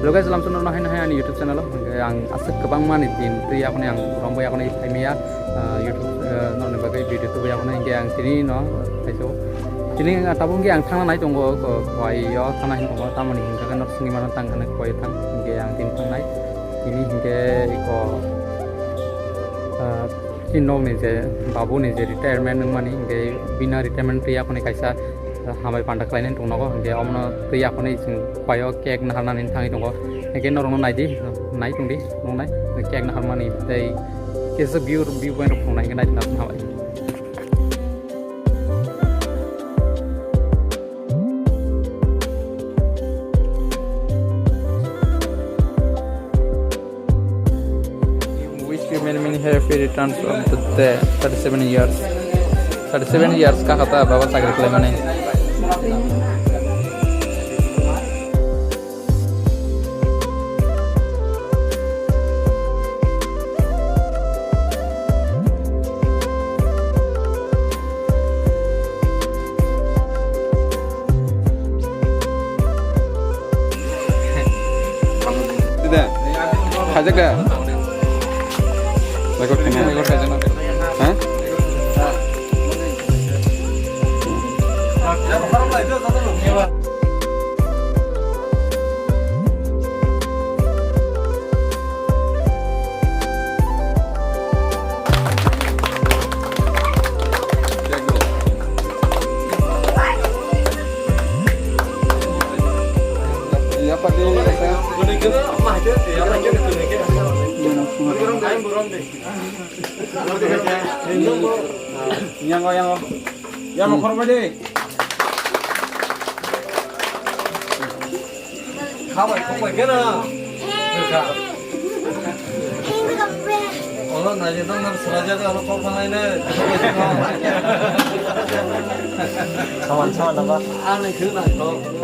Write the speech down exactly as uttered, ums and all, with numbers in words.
Hello guys, lamsono no haino hai ani YouTube channel o. Hingke ang aswk kwbangma ni din twi yakoni ang rombo yakoni phaimaya, ah, YouTube, ah, nokni bagwi video tubui yakoni hingke ang tini no thaisao. Tini, ah, tabuk hingke ang thangna nai tongo, ko, Khowai o thangna hin tongo, tamoni hingke no singimano tang khana Khowai o thang hingke ang tini thangnai. Tini hingke iko, ah, chini nokni je babu ni je retirement wngmani hingke bini retirement twi yakoni kaisa hambai panda khlainani tongnogo, hingke omono twi yakoni chwng Khowai o cake naharnani thangwi tongo. Hingke norokno naidi, nai tongdi, nuknai, cake naharmani tei kisa view, view point rok phunuknai hingke naidi, naidi hambai. Wish you many, many happy returns of the day. Thirty-seven years. Thirty-seven years ka kata baba chakri khlaimani. Dede, khajak da? Record khaina. Record khaijak na. Ha? Yango, yango. Yango, khorokbai de. Khabai, khokbai khe na. Olo naijak dong, nang swlaijakgwi olo kok phanai le. Saman, saman, nang ba? Ani khwna kok.